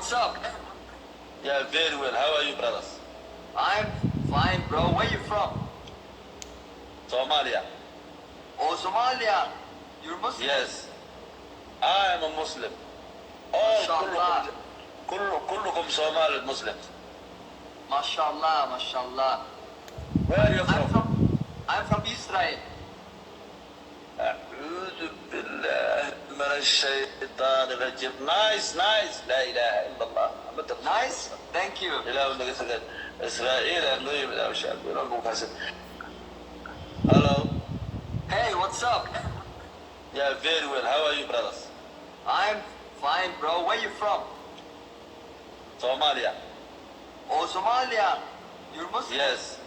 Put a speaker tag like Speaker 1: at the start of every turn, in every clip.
Speaker 1: What's up?
Speaker 2: Yeah, very well. How are you, brothers?
Speaker 1: I'm fine, bro. Where you from?
Speaker 2: Somalia.
Speaker 1: Oh, Somalia. You're Muslim?
Speaker 2: Yes. I am a Muslim. All
Speaker 1: MashaAllah.
Speaker 2: كلكم كل كلكم Somali Muslims.
Speaker 1: MashaAllah, mashallah.
Speaker 2: Where are you
Speaker 1: I'm
Speaker 2: from?
Speaker 1: from Israel.
Speaker 2: أعوذ بالله من الشيطان الرجيم. Nice, nice. لا إله إلا الله. محمد رسول.
Speaker 1: Nice. Thank you.
Speaker 2: إله naga sagan Israa'iil aan noo yimid awsha. Hello.
Speaker 1: Hey, what's up?
Speaker 2: Yeah, very well. How are you, brothers?
Speaker 1: I'm fine, bro. Where you from?
Speaker 2: Somalia.
Speaker 1: Oh, Somalia. You're Muslim?
Speaker 2: Yes.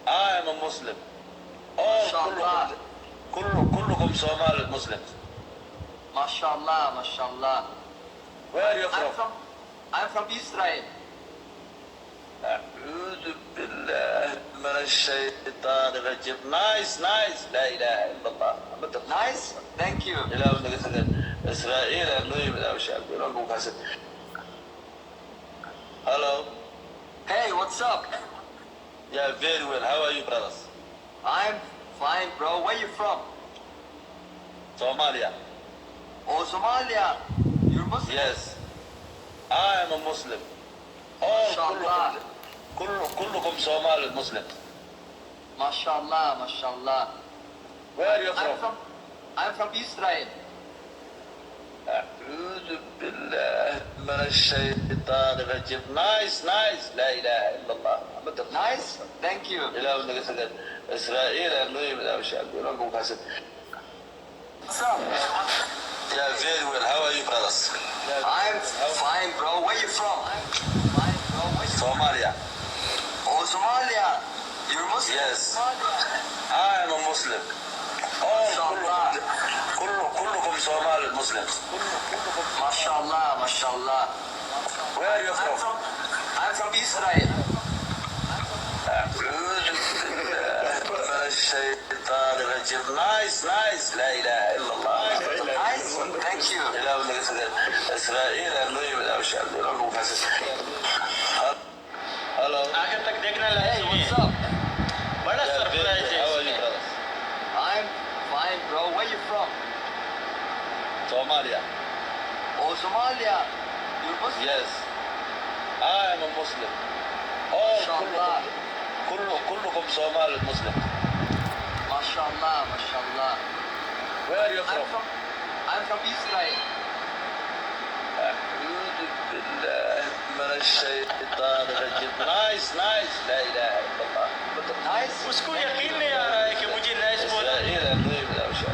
Speaker 2: I am a Muslim. All
Speaker 1: MashaAllah.
Speaker 2: كلكم كل كلكم Somali Muslims.
Speaker 1: MashaAllah, mashallah.
Speaker 2: Where are you
Speaker 1: I'm
Speaker 2: from?
Speaker 1: from Israel.
Speaker 2: أعوذ بالله من الشيطان الرجيم. Nice, nice. لا إله إلا الله. محمد رسول.
Speaker 1: Nice. Thank you.
Speaker 2: إله naga sagan Israa'iil aan noo yimid awsha. Hello.
Speaker 1: Hey, what's up?
Speaker 2: Yeah, very well. How are you, brothers?
Speaker 1: I'm fine, bro. Where you from?
Speaker 2: Somalia.
Speaker 1: Oh, Somalia. You're Muslim?
Speaker 2: Yes. I am a Muslim. All
Speaker 1: MashaAllah.
Speaker 2: كلكم كل كلكم Somali Muslims.
Speaker 1: MashaAllah, mashallah.
Speaker 2: Where are you
Speaker 1: I'm
Speaker 2: from?
Speaker 1: from Israel.
Speaker 2: أعوذ بالله من الشيطان الرجيم. Nice, nice. لا إله إلا الله. محمد رسول.
Speaker 1: Nice. Thank you.
Speaker 2: إله naga sagan Israa'iil aan noo yimid awsha.
Speaker 1: What's up?
Speaker 2: Yeah, very well. How are you, brothers?
Speaker 1: I'm fine, bro. Where you from? I'm fine, bro. Where you
Speaker 2: Somalia.
Speaker 1: Oh, Somalia. You're Muslim?
Speaker 2: Yes. I am a Muslim. All
Speaker 1: MashaAllah.
Speaker 2: كلكم كل كلكم Somali Muslims.
Speaker 1: MashaAllah, mashallah.
Speaker 2: Where are you
Speaker 1: I'm
Speaker 2: from?
Speaker 1: from Israel.
Speaker 2: أعوذ بالله من الشيطان الرجيم. Nice, nice. لا إله إلا الله.
Speaker 1: Nice. Thank you.
Speaker 2: إله naga sagan Israa'iil aan noo yimid awsha. Hello.
Speaker 3: आखिर तक देखना
Speaker 1: Hey,
Speaker 3: लाजमी
Speaker 1: what's
Speaker 3: है।
Speaker 1: up?
Speaker 3: बड़ा
Speaker 2: Yeah, very
Speaker 3: surprise
Speaker 2: well.
Speaker 3: है
Speaker 2: How are you,
Speaker 3: इसमें।
Speaker 2: brothers?
Speaker 1: I'm fine, bro. Where you from?
Speaker 2: Somalia.
Speaker 1: Oh, Somalia. You're Muslim?
Speaker 2: Yes. I am a Muslim. All
Speaker 1: MashaAllah.
Speaker 2: كلكم كل كلكم Somali Muslims.
Speaker 1: MashaAllah, mashallah.
Speaker 2: Where are you
Speaker 1: I'm
Speaker 2: from?
Speaker 1: from Israel.
Speaker 2: أعوذ بالله من الشيطان الرجيم. Nice, nice. لا إله إلا الله.
Speaker 1: Nice.
Speaker 3: उसको यकीन नहीं आ रहा है कि मुझे नाइस बोला।
Speaker 2: إسرائيل aan noo yimid awsha.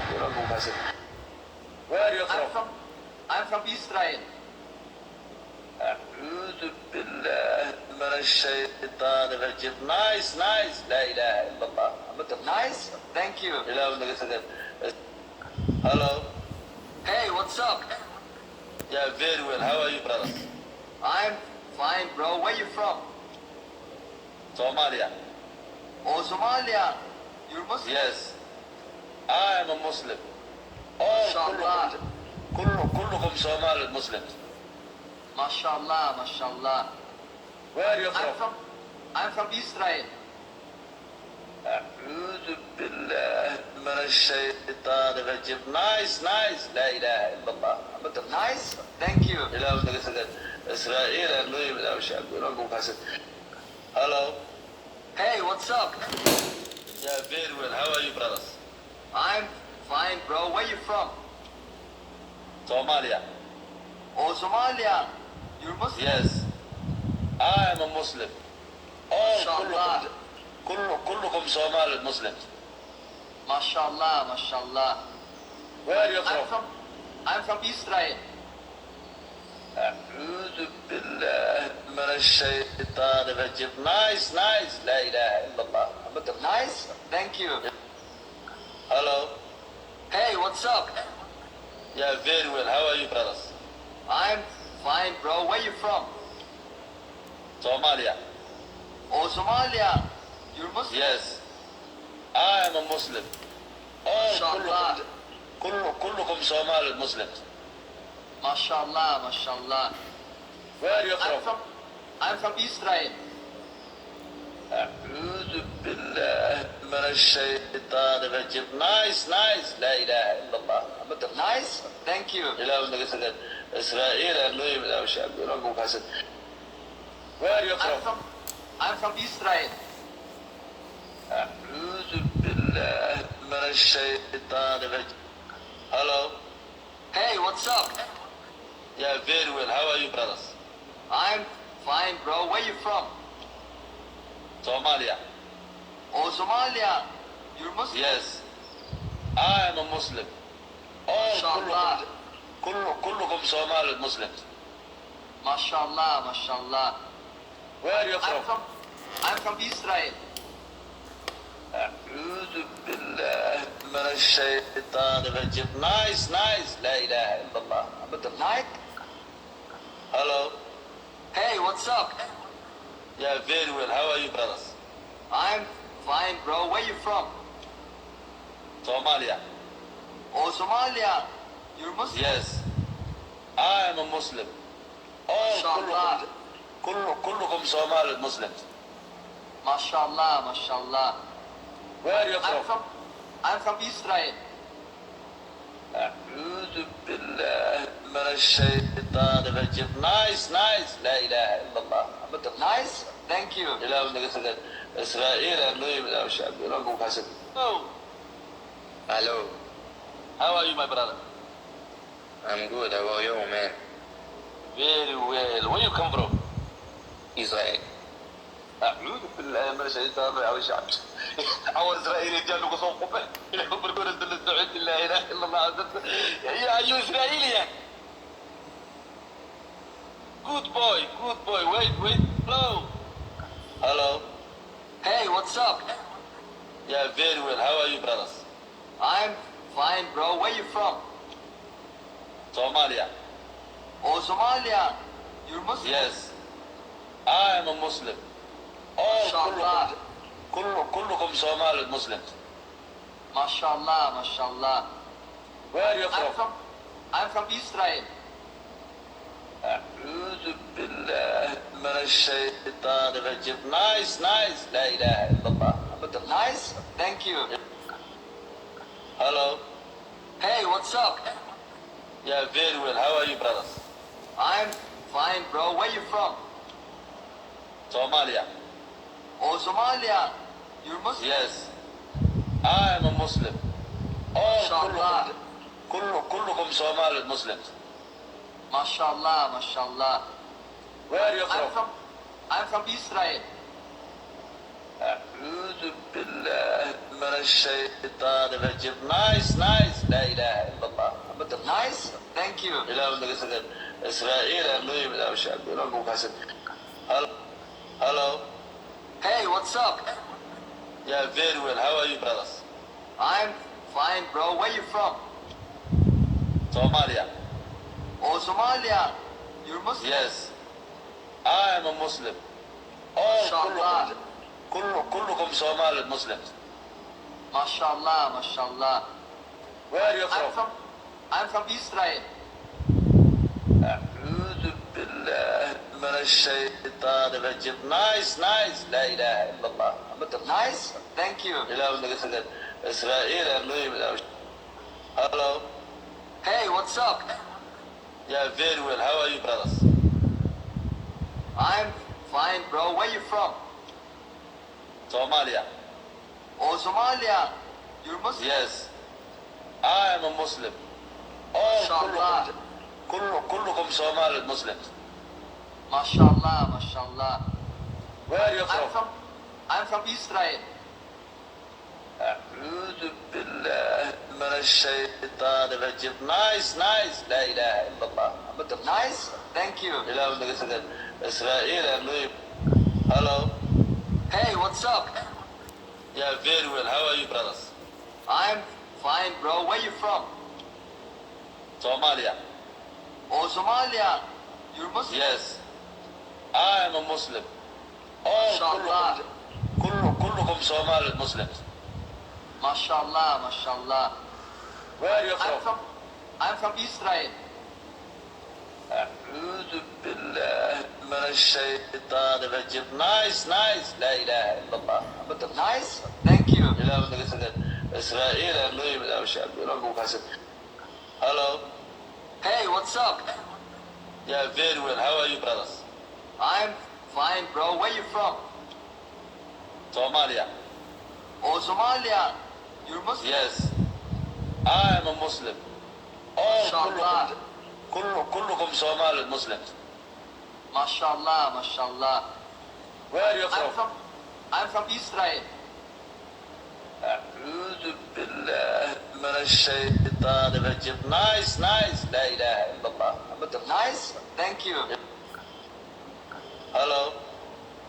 Speaker 2: Where are you
Speaker 1: I'm
Speaker 2: from?
Speaker 1: from Israel.
Speaker 2: أعوذ بالله من الشيطان الرجيم. Nice, nice. لا إله إلا الله. محمد رسول.
Speaker 1: Nice. Thank you.
Speaker 2: إله naga sagan. Hello.
Speaker 1: Hey, what's up?
Speaker 2: Yeah, very well. How are you, brothers?
Speaker 1: I'm fine, bro. Where you from?
Speaker 2: Somalia.
Speaker 1: Oh, Somalia. You're Muslim?
Speaker 2: Yes. I am a Muslim. All
Speaker 1: MashaAllah.
Speaker 2: كلكم كل كلكم Somali Muslims.
Speaker 1: MashaAllah, mashallah.
Speaker 2: Where are you
Speaker 1: I'm
Speaker 2: from?
Speaker 1: from Israel.
Speaker 2: أعوذ بالله من الشيطان الرجيم. Nice, nice. لا إله إلا الله. محمد رسول.
Speaker 1: Nice. Thank you.
Speaker 2: إله naga sagan Israa'iil aan noo yimid awsha. Hello.
Speaker 1: Hey, what's up?
Speaker 2: Yeah, very well. How are you, brothers?
Speaker 1: I'm fine, bro. Where you from?
Speaker 2: Somalia.
Speaker 1: Oh, Somalia. You're Muslim?
Speaker 2: Yes. I am a Muslim. All
Speaker 1: MashaAllah.
Speaker 2: كلكم كل كلكم Somali Muslims.
Speaker 1: MashaAllah, mashallah.
Speaker 2: Where are you
Speaker 1: I'm
Speaker 2: from?
Speaker 1: from Israel.
Speaker 2: أعوذ بالله من الشيطان الرجيم. Nice, nice. لا إله إلا الله. محمد رسول.
Speaker 1: Nice. Thank you.
Speaker 2: Hello.
Speaker 1: Hey, what's up?
Speaker 2: Yeah, very well. How are you, brothers?
Speaker 1: I'm fine, bro. Where you from?
Speaker 2: Somalia.
Speaker 1: Oh, Somalia. You're Muslim?
Speaker 2: Yes. I am a Muslim. All
Speaker 1: MashaAllah.
Speaker 2: كلكم كل كلكم Somali Muslims.
Speaker 1: MashaAllah, mashallah.
Speaker 2: Where are you
Speaker 1: I'm
Speaker 2: from?
Speaker 1: from I'm from Israel.
Speaker 2: أعوذ بالله من الشيطان الرجيم. Nice, nice. لا إله إلا الله محمد رسول.
Speaker 1: Nice, thank you.
Speaker 2: إله naga sagan Israa'iil aan noo yimid aw shacbi raggu kaasan. Where are you
Speaker 1: I'm
Speaker 2: from?
Speaker 1: from I'm from Israel.
Speaker 2: أعوذ بالله من الشيطان الرجيم. Hello.
Speaker 1: Hey, what's up?
Speaker 2: Yeah, very well. How are you, brothers?
Speaker 1: I'm fine, bro. Where you from?
Speaker 2: Somalia.
Speaker 1: Oh, Somalia. You're Muslim?
Speaker 2: Yes. I am a Muslim. All
Speaker 1: MashaAllah.
Speaker 2: كلكم كل كلكم Somali Muslims.
Speaker 1: MashaAllah, MashaAllah.
Speaker 2: Where are you
Speaker 1: I'm
Speaker 2: from?
Speaker 1: from I'm from Israel.
Speaker 2: أعوذ بالله من الشيطان الرجيم. Nice, nice. لا إله إلا الله محمد رسول.
Speaker 1: Nice.
Speaker 2: Hello.
Speaker 1: Hey, what's up?
Speaker 2: Yeah, very well. How are you, brothers?
Speaker 1: I'm fine, bro. Where you from?
Speaker 2: Somalia.
Speaker 1: Oh, Somalia. You're Muslim?
Speaker 2: Yes. I am a Muslim. All
Speaker 1: MashaAllah.
Speaker 2: كلكم كل كلكم Somali Muslims.
Speaker 1: MashaAllah, MashaAllah.
Speaker 2: Where are you
Speaker 1: I'm
Speaker 2: from?
Speaker 1: from I'm from Israel.
Speaker 2: أعوذ بالله من الشيطان الرجيم. Nice, nice. لا إله إلا الله محمد رسول.
Speaker 1: Nice, thank you.
Speaker 2: إله naga sagan Israa'iil aan noo yimid aw shacbi raggu kaasan. Hello.
Speaker 4: Hello,
Speaker 2: How are you, my brother?
Speaker 4: I'm good. How are you, man?
Speaker 2: Very well. Where you come from?
Speaker 4: Israel.
Speaker 2: أعوذ بالله من الشيطان الرجيم. أول إسرائيلي جاء لكم صوب قبل لا إله إلا الله. يا أيها إسرائيلي. Good boy, good boy. Wait, wait. Hello. Hello.
Speaker 1: Hey, what's up?
Speaker 2: Yeah, very well. How are you, brothers?
Speaker 1: I'm fine, bro. Where you from?
Speaker 2: Somalia.
Speaker 1: Oh, Somalia. You're Muslim?
Speaker 2: Yes. I am a Muslim. All
Speaker 1: MashaAllah.
Speaker 2: كلكم كل كلكم Somali Muslims.
Speaker 1: MashaAllah, MashaAllah.
Speaker 2: Where are you
Speaker 1: I'm
Speaker 2: from?
Speaker 1: from I'm from Israel.
Speaker 2: أعوذ بالله من الشيطان الرجيم. Nice, nice. لا إله إلا الله محمد رسول.
Speaker 1: Nice, thank you.
Speaker 2: Hello.
Speaker 1: Hey, what's up?
Speaker 2: Yeah, very well. How are you, brothers?
Speaker 1: I'm fine, bro. Where you from?
Speaker 2: Somalia.
Speaker 1: Oh, Somalia. You're Muslim?
Speaker 2: Yes. I am a Muslim. All
Speaker 1: MashaAllah.
Speaker 2: كلكم كل كلكم Somali Muslims.
Speaker 1: MashaAllah, MashaAllah.
Speaker 2: Where are you
Speaker 1: I'm
Speaker 2: from?
Speaker 1: from I'm from Israel.
Speaker 2: أعوذ بالله من الشيطان الرجيم. Nice, nice. لا إله إلا الله محمد رسول.
Speaker 1: Nice, thank you.
Speaker 2: إله naga sagan Israa'iil aan noo yimid aw shacbi raggu kaasan. Hello. Hello.
Speaker 1: Hey, what's up?
Speaker 2: Yeah, very well. How are you, brothers?
Speaker 1: I'm fine, bro. Where you from?
Speaker 2: Somalia.
Speaker 1: Oh, Somalia. You're Muslim?
Speaker 2: Yes. I am a Muslim. All
Speaker 1: MashaAllah.
Speaker 2: كلكم كل كلكم Somali Muslims.
Speaker 1: MashaAllah, MashaAllah.
Speaker 2: Where are you
Speaker 1: I'm
Speaker 2: from?
Speaker 1: from I'm from Israel.
Speaker 2: أعوذ بالله من الشيطان الرجيم. Nice, nice. لا إله إلا الله محمد رسول.
Speaker 1: Nice, thank you.
Speaker 2: إله naga sagan Israa'iil aan noo yimid aw. Hello.
Speaker 1: Hey, what's up?
Speaker 2: Yeah, very well. How are you, brothers?
Speaker 1: I'm fine, bro. Where you from?
Speaker 2: Somalia.
Speaker 1: Oh, Somalia. You're Muslim?
Speaker 2: Yes. I am a Muslim. All
Speaker 1: MashaAllah.
Speaker 2: كلكم كل كلكم Somali Muslims.
Speaker 1: MashaAllah, MashaAllah.
Speaker 2: Where are you
Speaker 1: I'm
Speaker 2: from?
Speaker 1: from I'm from Israel.
Speaker 2: أعوذ بالله من الشيطان الرجيم. Nice, nice. لا إله إلا الله محمد رسول.
Speaker 1: Nice, thank you.
Speaker 2: إله naga sagan Israa'iil aan noo yimid. Hello.
Speaker 1: Hey, what's up?
Speaker 2: Yeah, very well. How are you, brothers?
Speaker 1: I'm fine, bro. Where you from?
Speaker 2: Somalia.
Speaker 1: Oh, Somalia. You're Muslim?
Speaker 2: Yes. I am a Muslim. All
Speaker 1: MashaAllah.
Speaker 2: كلكم كل كلكم Somali Muslims.
Speaker 1: MashaAllah, MashaAllah.
Speaker 2: Where are you
Speaker 1: I'm
Speaker 2: from?
Speaker 1: from I'm from Israel.
Speaker 2: أعوذ بالله الشيطان الرجيم. Nice, nice. لا إله إلا الله محمد رسول.
Speaker 1: Nice, thank you.
Speaker 2: إله naga sagan Israa'iil aa noo yimid awsha Hello.
Speaker 1: Hey, what's up?
Speaker 2: Yeah, very well. How are you, brothers?
Speaker 1: I'm fine, bro. Where you from?
Speaker 2: Somalia.
Speaker 1: Oh, Somalia. You're Muslim?
Speaker 2: Yes. I am a Muslim. All
Speaker 1: MashaAllah.
Speaker 2: كلكم Somali Muslims.
Speaker 1: MashaAllah, MashaAllah.
Speaker 2: Where are you
Speaker 1: I'm
Speaker 2: from?
Speaker 1: from Israel.
Speaker 2: أعوذ بالله من الشيطان الرجيم. Nice, nice. لا إله إلا الله محمد رسول.
Speaker 1: Nice, thank you.
Speaker 2: Hello.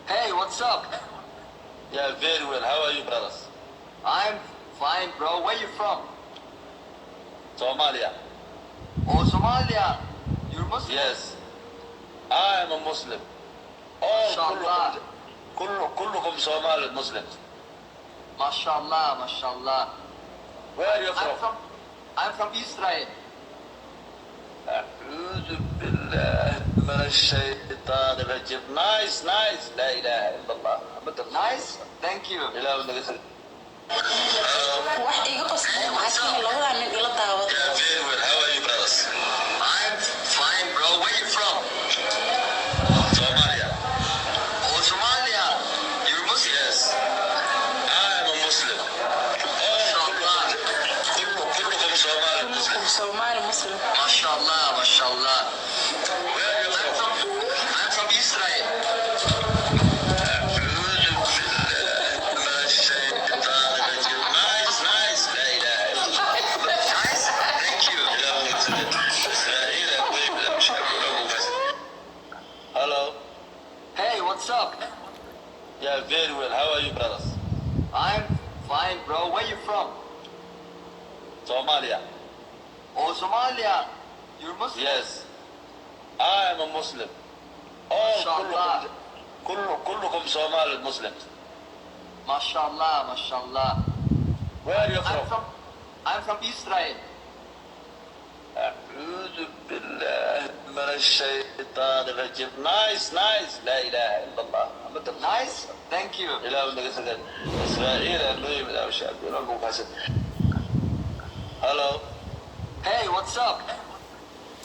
Speaker 1: Hey, what's up?
Speaker 2: Yeah, very well. How are you, brothers?
Speaker 1: I'm fine, bro. Where you from?
Speaker 2: Somalia.
Speaker 1: Oh, Somalia. You're Muslim?
Speaker 2: Yes. I am a Muslim. All
Speaker 1: MashaAllah.
Speaker 2: كلكم Somali Muslims.
Speaker 1: MashaAllah, MashaAllah.
Speaker 2: Where are you
Speaker 1: I'm
Speaker 2: from?
Speaker 1: from I'm from Israel.
Speaker 2: أعوذ بالله من الشيطان الرجيم. Nice, nice. لا إله إلا الله محمد رسول.
Speaker 1: Nice, thank you.
Speaker 2: إله naga sagan.
Speaker 5: Wax iga qosla maxaa kii labadaa nin ila daawada.
Speaker 2: Yeah, very well. How are you, brothers?
Speaker 1: I'm fine, bro. Where you from?
Speaker 2: Somalia.
Speaker 1: Oh, Somalia. You're Muslim?
Speaker 2: Yes. I am a Muslim. All
Speaker 1: MashaAllah.
Speaker 2: كلكم Somali Muslims.
Speaker 5: Kullukum Soomaali Muslim.
Speaker 1: MashaAllah, MashaAllah.
Speaker 2: Where are you
Speaker 1: I'm
Speaker 2: from?
Speaker 1: from I'm from Israel.
Speaker 2: أعوذ بالله من الشيطان الرجيم. Nice, nice. لا إله إلا الله.
Speaker 1: Nice, thank you.
Speaker 2: إسرائيل Hello.
Speaker 1: Hey, what's up?
Speaker 2: Yeah, very well. How are you, brothers?
Speaker 1: I'm fine, bro. Where you from?
Speaker 2: Somalia.
Speaker 1: Oh, Somalia. You're Muslim?
Speaker 2: Yes. I am a Muslim. All
Speaker 1: MashaAllah.
Speaker 2: كلكم Somali Muslims.
Speaker 1: MashaAllah, MashaAllah.
Speaker 2: Where are you
Speaker 1: I'm
Speaker 2: from?
Speaker 1: from I'm from Israel.
Speaker 2: أعوذ بالله من الشيطان الرجيم. Nice, nice. لا إله إلا الله محمد رسول.
Speaker 1: Nice, thank you.
Speaker 2: إله naga sagan Israa'iil aa noo yimid awsha Hello.
Speaker 1: Hey, what's up?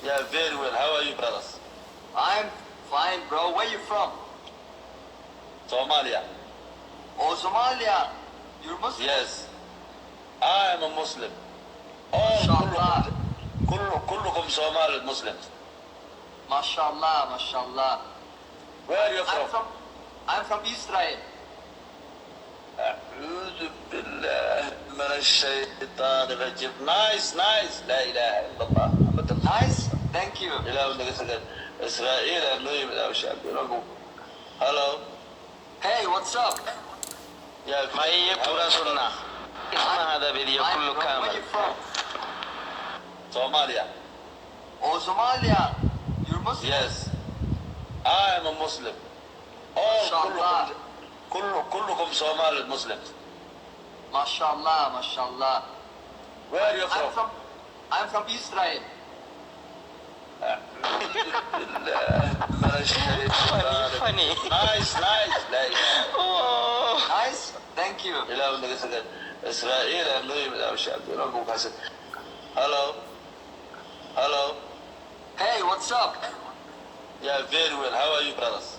Speaker 2: Yeah, very well. How are you, brothers?
Speaker 1: I'm fine, bro. Where you from?
Speaker 2: Somalia.
Speaker 1: Oh, Somalia. You're Muslim?
Speaker 2: Yes. I am a Muslim. All
Speaker 1: MashaAllah.
Speaker 2: كلكم Somali Muslims.
Speaker 1: MashaAllah, MashaAllah.
Speaker 2: Where are you
Speaker 1: I'm
Speaker 2: from?
Speaker 1: from I'm from Israel.
Speaker 2: أعوذ بالله من الشيطان الرجيم. Nice, nice. لا إله إلا الله محمد رسول.
Speaker 1: Nice, thank you.
Speaker 2: إله naga sagan Israa'iil aa noo yimid awsha Hello.
Speaker 1: Hey, what's up?
Speaker 2: Yeah,
Speaker 4: ما पूरा सुनना اسمع هذا فيديو
Speaker 1: Fine,
Speaker 4: كله
Speaker 1: bro. Where
Speaker 4: كامل.
Speaker 1: you from?
Speaker 2: Somalia.
Speaker 1: Oh, Somalia. You're Muslim?
Speaker 2: Yes. I am a Muslim. All
Speaker 1: MashaAllah.
Speaker 2: كلكم Somali Muslims.
Speaker 1: MashaAllah, MashaAllah.
Speaker 2: Where are you
Speaker 1: I'm
Speaker 2: from?
Speaker 1: from I'm from Israel.
Speaker 2: أعوذ بالله من الشيطان الرجيم.
Speaker 4: Funny.
Speaker 2: Nice, nice. لا إله
Speaker 4: Oh.
Speaker 1: Nice, thank you.
Speaker 2: إله naga sagan Israa'iil aa noo yimid awsha Hello. Hello.
Speaker 1: Hey, what's up?
Speaker 2: Yeah, very well. How are you, brothers?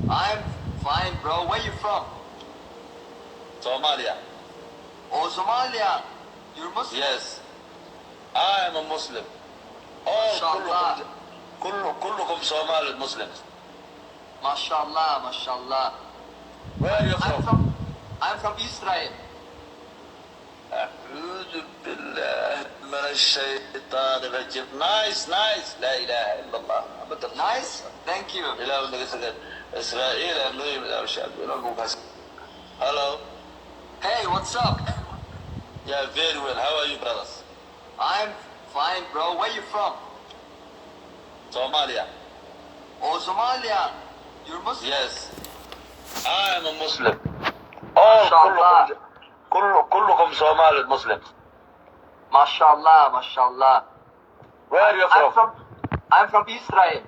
Speaker 1: I'm fine, bro. Where you from?
Speaker 2: Somalia.
Speaker 1: Oh, Somalia. You're Muslim?
Speaker 2: Yes. I am a Muslim. All
Speaker 1: MashaAllah.
Speaker 2: كلكم Somali Muslims.
Speaker 1: MashaAllah, MashaAllah.
Speaker 2: Where are you
Speaker 1: I'm
Speaker 2: from?
Speaker 1: from I'm from Israel.
Speaker 2: أعوذ بالله من الشيطان الرجيم. Nice, nice. لا إله إلا الله محمد رسول.
Speaker 1: Nice, thank you.
Speaker 2: إله naga sagan Israa'iil aa noo yimid awsha Hello.
Speaker 1: Hey, what's up?
Speaker 2: Yeah, very well. How are you, brothers?
Speaker 1: I'm fine, bro. Where you from?
Speaker 2: Somalia.
Speaker 1: Oh, Somalia. You're Muslim?
Speaker 2: Yes. I am a Muslim. All
Speaker 1: MashaAllah.
Speaker 2: كلكم Somali Muslims.
Speaker 1: MashaAllah, MashaAllah.
Speaker 2: Where are you
Speaker 1: I'm
Speaker 2: from?
Speaker 1: from I'm from Israel.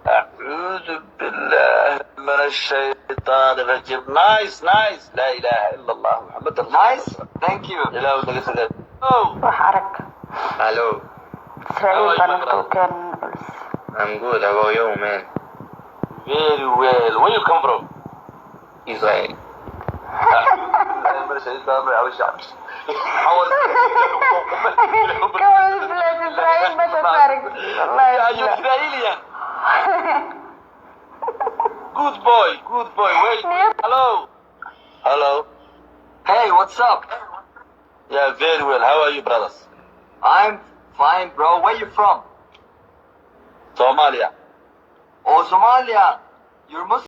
Speaker 2: أعوذ بالله من الشيطان الرجيم. Nice, nice. لا إله إلا الله محمد رسول الله.
Speaker 1: Nice. Thank you.
Speaker 2: إله naga. Oh.
Speaker 6: Wax arag.
Speaker 7: Hello,
Speaker 6: Israa'iil baa nafta u keenan culus.
Speaker 7: I'm good. How are you, man?
Speaker 2: Very well. Where you come from?
Speaker 7: Israel.
Speaker 2: أعوذ بالله من الشيطان الرجيم.
Speaker 6: Kawada bilaad Israa'iil meeshaad aragtid. Wallahi
Speaker 2: Are you
Speaker 6: bilaa.
Speaker 2: Israelian? Good boy, good boy. Wait. Hello. Hello.
Speaker 1: Hey, what's up?
Speaker 2: Yeah, very well. How are you, brothers?
Speaker 1: I'm fine, bro. Where you from?
Speaker 2: Somalia.
Speaker 1: Oh, Somalia. You're Muslim.